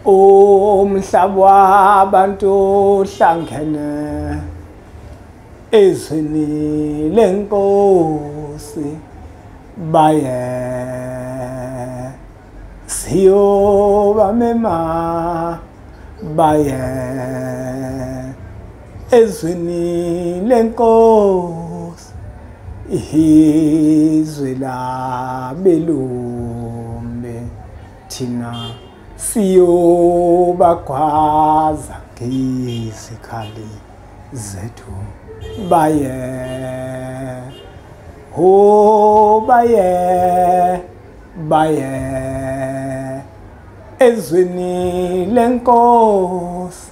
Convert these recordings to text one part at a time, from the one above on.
Umhlaba wabantu uhlangene ezweni lenkosi, baye siyobamema, baye ezweni lenkosi, izwe labelumbe thina siyobagwaza ngezikhali zethu, baye ho baye baye ezweni lenkosi,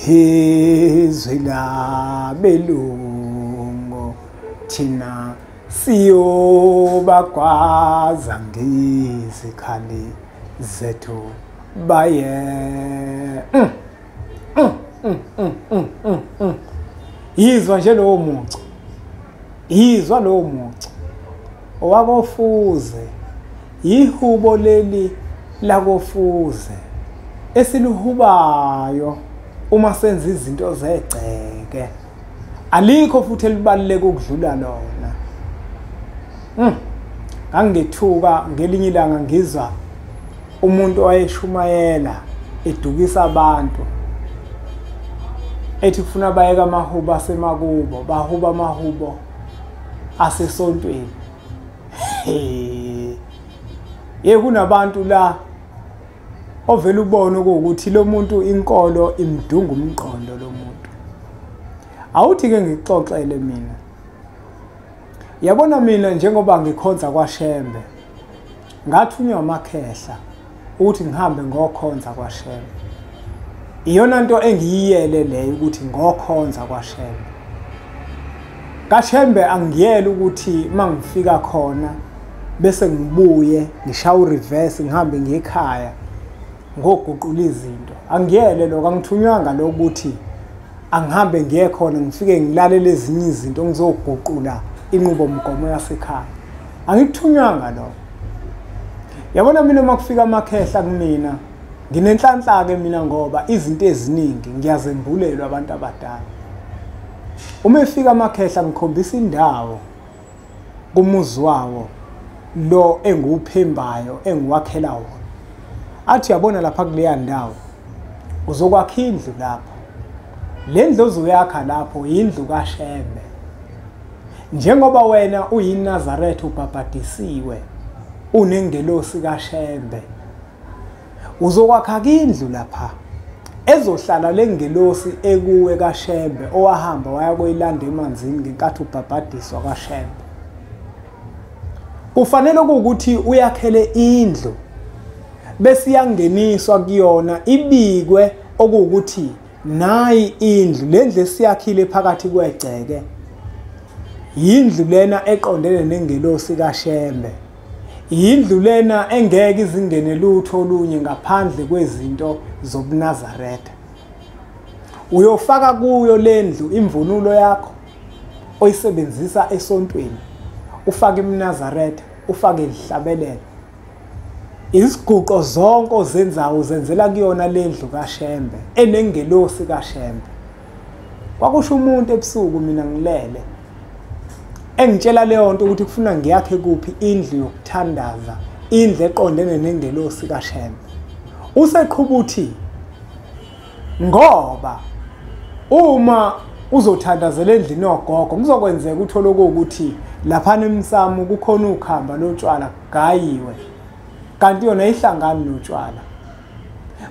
izwe labelungu thina siyobagwaza ngezikhali zethu, baye. Yizwa nje lowo mucu, yizwa lowo mucu owakofuze, ihubo leli lakofuze esiluhubayo uma senza izinto zegceke, alikho futhi elibaluleke ukudlula lona. Ngangethuka ngelinye ilanga ngizwa umuntu owayeshumayela edukisa abantu ethi kufuna bayeke amahubo asemakubo, bahuba amahubo asesontweni. Ye kunabantu la ovela ubone ukuthi lo muntu inkolo imdunga umqondo lo muntu. Awuthi ke ngixoxele mina, yabona mina njengoba ngikhonza kwaShembe, ngathunywa amakhehla ukuthi ngihambe ngokhonza kwaShembe. Iyona nto engiyiyele leyo ukuthi ngokhonza kwaShembe. KaShembe angiyele ukuthi mangifika khona bese ngibuye ngishaye ureverse ngihambe ngiye ekhaya ngoguqula izinto. Angiyele lokho, angithunywanga lokuthi angihambe ngiye khona ngifike ngilalele ezinye izinto ngizoguqula inqubomgomo yasekhaya. Angikuthunywanga lokho. Yabona mina uma kufika amakhehla kumina nginenhlanhla ke mina, ngoba izinto eziningi ngiyazembulelwa abantu abadala. Uma efika amakhehla ngikhombisa indawo kumuzi wawo lo engiwuphembayo engiwakhela wona, athi yabona lapha kuleya ndawo uzokwakha indlu lapho, le ndlu ozoyakha lapho indlu kaShembe. Njengoba wena uyiNazaretha ubhabhadisiwe unengelosi kaShembe, uzokwakha indlu lapha ezohlala lengelosi ekuwe kaShembe owahamba waya koyilanda emanzini ngenkathi ubhabhadiswa kaShembe. Kufanele ukuthi uyakhele indlu bese iyangeniswa kuyona, ibikwe okuwukuthi nayi indlu, le ndlu esiyakhile phakathi kwegceke yindlu lena eqondene nengelosi kaShembe, yindlu lena engeke izingene lutho olunye ngaphandle kwezinto zobuNazaretha. Uyofaka kuyo lendlu imvunulo yakho oyisebenzisa esontweni, ufake imNazaretha, ufake izihlabelelo, iziguqo zonke ozenzayo uzenzela kuyona lendlu kaShembe enengelosi kaShembe. Kwakusho umuntu ebusuku mina ngilele engitshela leyo nto ukuthi kufuna ngiyakhe kuphi indlu yokuthandaza, indlu eqondene nengelosi kaShembe. Useqhuba uthi ngoba uma uzothandazela endlini yogogo kuzokwenzeka uthole ukuthi laphana emsamo kukhona ukhamba lotshwala kugayiwe, kanti yona ihlangani notshwala.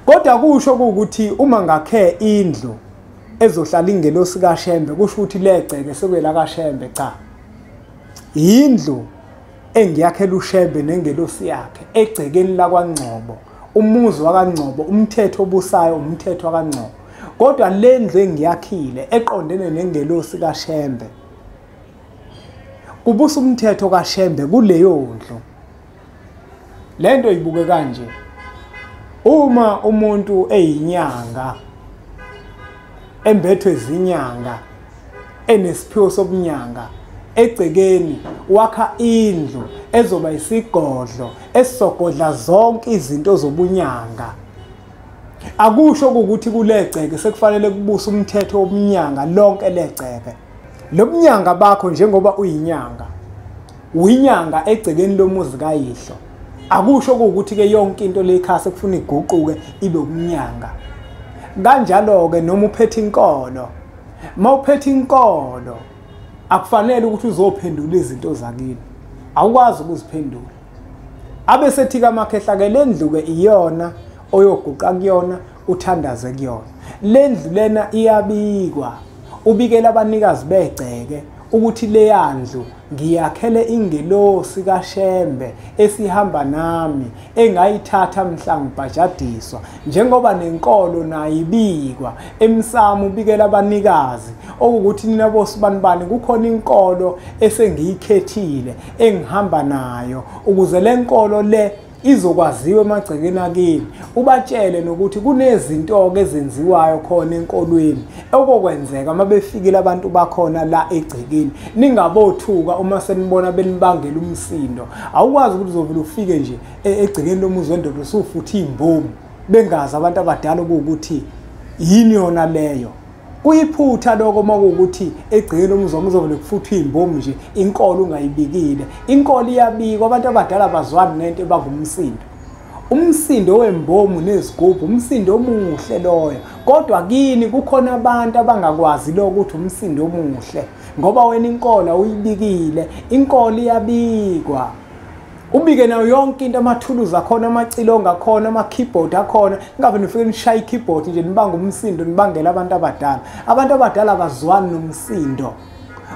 Kodwa kusho ukuthi uma ngakhe indlu ezohlala ingelosi kaShembe kusho ukuthi legceke sekuyela kaShembe. Cha, indlu engiyakhela uShembe nengelosi yakhe egcekeni lakwaNgcobo, umuzi wakaNgcobo, umthetho obusayo umthetho wakaNgcobo. Kodwa le ndlu engiyakhile eqondene nengelosi kaShembe kubusa umthetho kaShembe kuleyo ndlu. Lento ibuke kanje, uma umuntu eyinyanga embethwe izinyanga enesiphiwo sobunyanga egcekeni wakha indlu ezoba isigodlo esizogodla zonke izinto zobunyanga, Akusho ukuthi kulegceke sekufanele kubusa umthetho wobunyanga lonke legceke. Lobunyanga bakho njengoba uyinyanga, uyinyanga egcekeni lomuzi kayihlo. Akusho ukuthi ke yonke into lekhaya sekufuna iguquke ibe ubunyanga. Kanjalo ke noma uphethe inkolo, mawuphethe inkolo akufanele ukuthi uzophendula izinto zakini, awukwazi ukuziphendula. Abesethi kaMakhehla ke lendlu ke iyona oyoguqa kuyona uthandaze kuyona. Lendlu lena iyabikwa, ubikela abanikazi begceke ukuthi leyandlu ngiyakhele ingelosi kaShembe esihamba nami engayithatha mhla ngibhajadiswa. Njengoba nenkolo nayo ibikwa emsamo, ubikela abanikazi okuthi nina bosibanibani kukhona inkolo esengiyikhethile engihamba nayo, ukuze lenkolo le izokwaziwa emagcekeni akini. Ubatshele nokuthi kunezinto-ke ezenziwayo khona enkolweni okokwenzeka uma befikile abantu bakhona la egcekeni, ningabothuka uma senibona benibangela umsindo. Awukwazi ukuthi uzovele ufike nje egcekeni lomuzi wendoda usufutha iy'mbomu bengazi abantu abadala okuwukuthi yini yona leyo. Kuyiphutha lokho uma kuwukuthi egcekeni lomuzi wami uzovele kufuthwe iy'mbomu nje, inkolo ungayibikile. Inkolo iyabikwa, abantu abadala bazwani nento ebangumsindo. Umsindo wembomu nezigubhu umsindo omuhle loyo, kodwa kini kukhona abantu abangakwazi lokho ukuthi umsindo omuhle, ngoba wena inkolo uyibikile. Inkolo iyabikwa, ubike nayo yonke into, amathuluzi akhona, amacilongo akhona, ama-keyboard akhona. Ningabe nifike nishaye i-keyboard nje nibanga umsindo, nibangela abantu abadala. Abantu abadala abazwani nomsindo.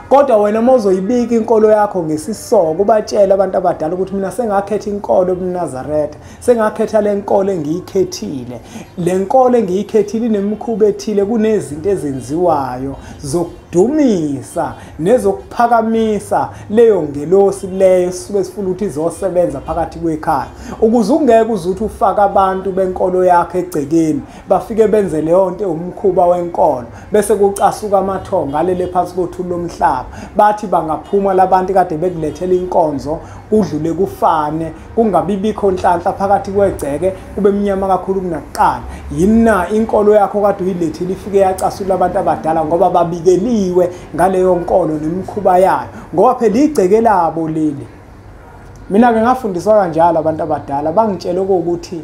Kodwa wena uma uzoyibika inkolo yakho ngesisoko, ubatshele abantu abadala ukuthi mina sengakhetha inkolo yobuNazaretha, sengakhetha le nkolo engiyikhethile. Le nkolo engiyikhethile inemikhuba ethile, kunezinto ezenziwayo zokudumisa nezokuphakamisa leyo ngelosi leyo sisuke sifuna ukuthi izosebenza phakathi kwekhaya, ukuze ungeke uze ufake abantu benkolo yakho egcekeni bafike benze leyo nto umkhuba wenkolo, bese kucasuka amathonga alele phansi kothuli lomhlaba. Bathi bangaphuma labantu kade bekulethela inkonzo, kudlule kufane, kungabi bikho nhlanhla phakathi kwegceke, kube mnyama kakhulu kunakuqala. Yini na inkolo yakho kade uyilethile ifike yacasula abantu abadala ngoba babikeliwe ngaleyo nkolo nemikhuba yayo, ngoba phela igceke labo leli. Mina-ke ngafundiswa kanjalo abantu abadala, bangitshela ukuthi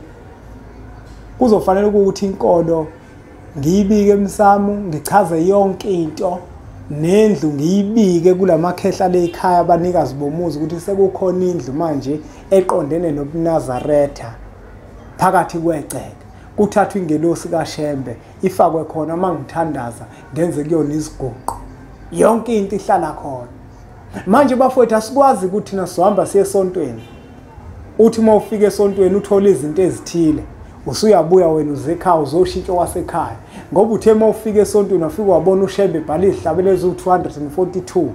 kuzofanele ukuthi inkolo ngiyibike emsamo, ngichaze yonke into, nendlu ngiyibike kulamakhehla lekhaya abanikazi bomuzi ukuthi sekukhona indlu manje eqondene nobuNazaretha phakathi kwegceke. Kuthathwa ingelosi kaShembe ifakwe khona, uma ngithandaza ngenze kuyona iziguqo, yonke into ihlala khona. Manje bafowethu asikwazi ukuthi thina sizohamba siye esontweni, uthi uma ufika esontweni uthole izinto ezithile, usuyabuya wena uze ekhaya uzoshintsha wasekhaya, ngoba uthe uma ufika esontweni wafika wabona uShembe ebhala izihlabelo eziwu-242,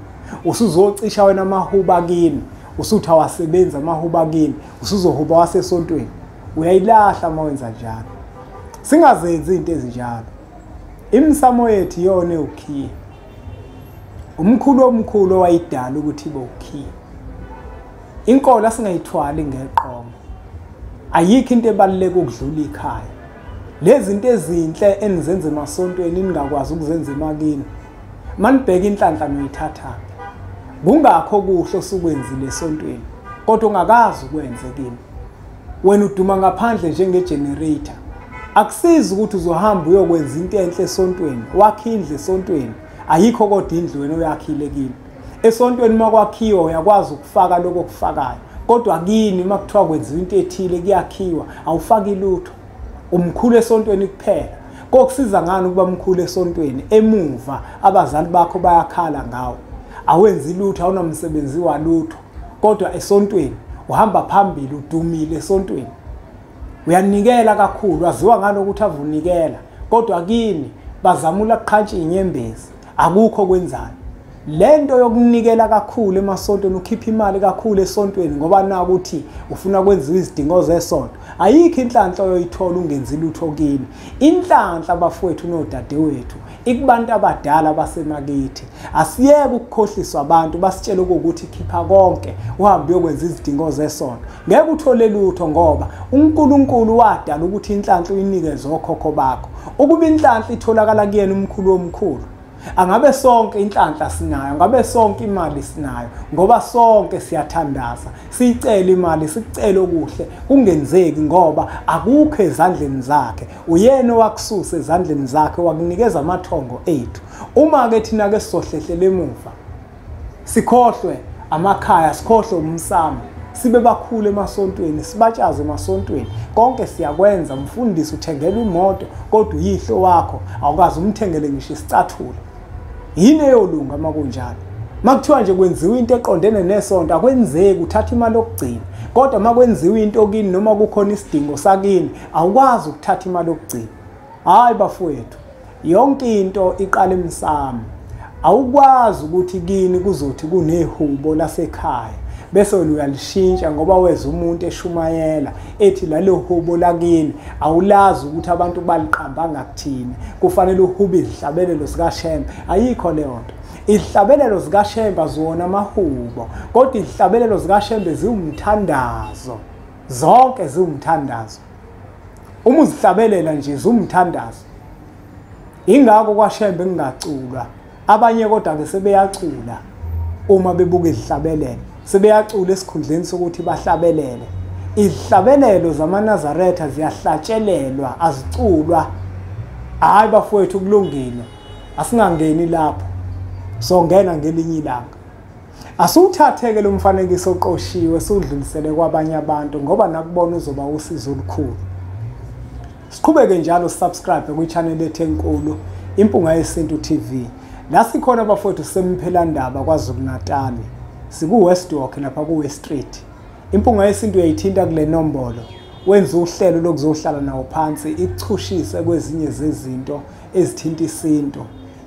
usuzocisha wena amahuba kini, usuthi awasebenzi amahuba kini, usuzohuba wasesontweni. Uyayilahla uma wenza njalo. Singazenzi izinto ezinjalo. Imisamo yethu iyona ewukhiye. Umkhulu omkhulu owayidala ukuthi ibe ukhiye. Inkolo asingayithwali ngeqoma. Ayikho into ebaluleke ukudlula ikhaya. Lezi zinto ezinhle enizenza emasontweni ningakwazi ukuzenza emakini, manibheka inhlanhla noyithathaphi. Kungakho kuhle osukwenzile esontweni, kodwa ungakazi ukwenze kini. Wena uduma ngaphandle njenge-generator. Akusizi ukuthi uzohamba uyokwenza into enhle esontweni, wakhe indlu esontweni, ayikho kodwa indlu wena oyakhile kini. Esontweni uma kwakhiwa uyakwazi ukufaka lokho okufakayo, kodwa kini uma kuthiwa kwenziwa into ethile kuyakhiwa, awufaki lutho. Umkhulu esontweni kuphela. Kokusiza ngani ukuba mkhulu esontweni, emuva abazali bakho bayakhala ngawe, awenzi lutho, awunamsebenzi walutho, kodwa esontweni uhamba phambili, udumile esontweni, uyanikela kakhulu, waziwa ngalokuthi avunikela, kodwa kini bazamula kuqhantsha inyembezi, akukho kwenzayo. Lento yokunikela kakhulu emasontweni, ukhipha imali kakhulu esontweni ngoba naku uthi ufuna kwenziwa izidingo zesonto, ayikho inhlanhla oyoyithola ungenzi lutho kini. Inhlanhla bafowethu nodadewethu ikubantu abadala basemakithi. Asiyeke ukukhohliswa abantu basitshele ukuthi khipha konke uhambe uyokwenza izidingo zesonto. Ngeke uthole lutho ngoba uNkulunkulu wadala ukuthi inhlanhla uyinikeze okhokho bakho. Ukuba inhlanhla itholakala kuyena umkhulu omkhulu, angabe sonke inhlanhla sinayo, ngabe sonke imali sinayo, ngoba sonke siyathandaza, siyicela imali, sicela okuhle, kungenzeki ngoba akukho ezandleni zakhe. Uyena owakususa ezandleni zakhe wakunikeza amathongo ethu. Uma ke thina ke sizohlehlela emuva, sikhohlwe amakhaya, sikhohlwe umsamo, sibe bakhulu emasontweni, sibatshaze emasontweni, konke siyakwenza. Umfundisi uthengela imoto kodwa uyihlo wakho awukazi umthengele ngisho isicathulo. Yini eyolunga makunjalo? Makuthiwa nje kwenziwa into eqondene nesonto, akwenzeki, uthatha imali yokugcina. Kodwa makwenziwa into kini noma kukhona isidingo sakini, awukwazi ukuthatha imali yokugcina. Hayi bafowethu, yonke into iqala emsamo. Awukwazi ukuthi kini kuzothi kunehubo lasekhaya bese wena uyalishintsha ngoba weza umuntu eshumayela ethi lalo hubo lakini awulazi ukuthi abantu baliqamba ngakuthini, kufanele uhube izihlabelelo zikaShembe. Ayikho leyo nto. Izihlabelelo zikaShembe azona amahubo, kodwa izihlabelelo zikaShembe ziwumthandazo, zonke ziwumthandazo. Uma uzihlabelela nje ziwumthandazo. Ingakho kwaShembe kungaculwa. Abanye kodwa ke sebeyacula uma bebuka izihlabelelo, sebeyacula esikhundleni sokuthi bahlabelele. Izihlabelelo zamaNazaretha ziyahlatshelelwa, aziculwa. Hayi bafowethu, kulungile, asingangeni lapho, songena ngelinye ilanga. Asiwuthatheke lo mfanekiso oqoshiwe siwudlulisele kwabanye abantu ngoba nakubona uzoba usizo olukhulu. Siqhubeke njalo, subscribe kwi-channel yethu enkulu Impunga Yesintu TV. La sikhona bafowethu semphelandaba KwaZulu Natal, siku West Walk lapha ku West Street. Impunga Yesintu uyayithinta kule nombolo, wenza uhlelo lokuzohlala nawo phansi, ikuchushise kwezinye zezinto ezithinta isintu,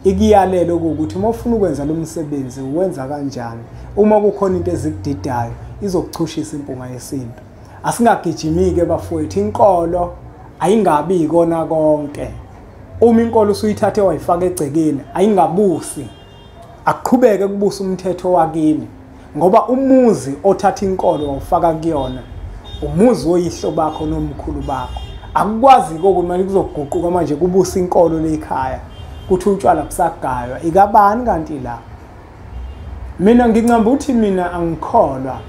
ikuyalele ukuthi uma ufuna ukwenza lo msebenzi uwenza kanjani. Uma kukhona into ezikudidayo izokuchushisa Impunga Yesintu. Asingagijimi-ke bafowethu, inkolo ayingabi ikona konke. Uma inkolo usuyithathe wayifaka egcekeni, ayingabusi, akuqhubeke kubusa umthetho wakini, ngoba umuzi othatha inkolo wawufaka kuyona umuzi woyihlo bakho nomkhulu bakho. Akukwazi kokumanje kuzoguquka manje kubusa inkolo lekhaya, kuthi utshwala busagaywa ikabani kanti la. Mina ngincamba ukuthi mina angikholwa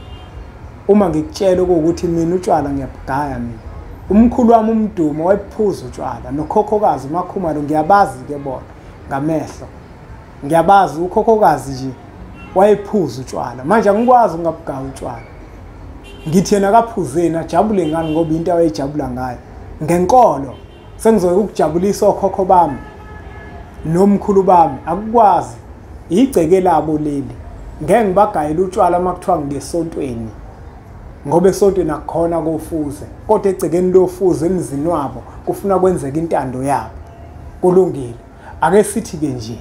uma ngikutshela ukuthi mina utshwala ngiyabugaya. Mina umkhulu wami uMdumo wayephuza utshwala, nokhokhokazi uMakhumalo ngiyabazi ke bona ngamehlo, ngiyabazi ukhokhokazi nje wayephuza utshwala. Manje angikwazi ukungabugaya utshwala. Ngithi yena akaphuzeni ajabule ngani ngoba into ayejabula ngayo ngenkolo. Sengizoyeka ukujabulisa okhokho bami nomkhulu bami, akukwazi, igceke labo leli. Ngeke ngibagayele utshwala makuthiwa ngesontweni, ngoba esontweni akukhona kofuze, kodwa egcekeni lofuze emzini wabo kufuna kwenzeka intando yabo. Kulungile, ake sithi ke nje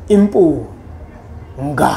impunga.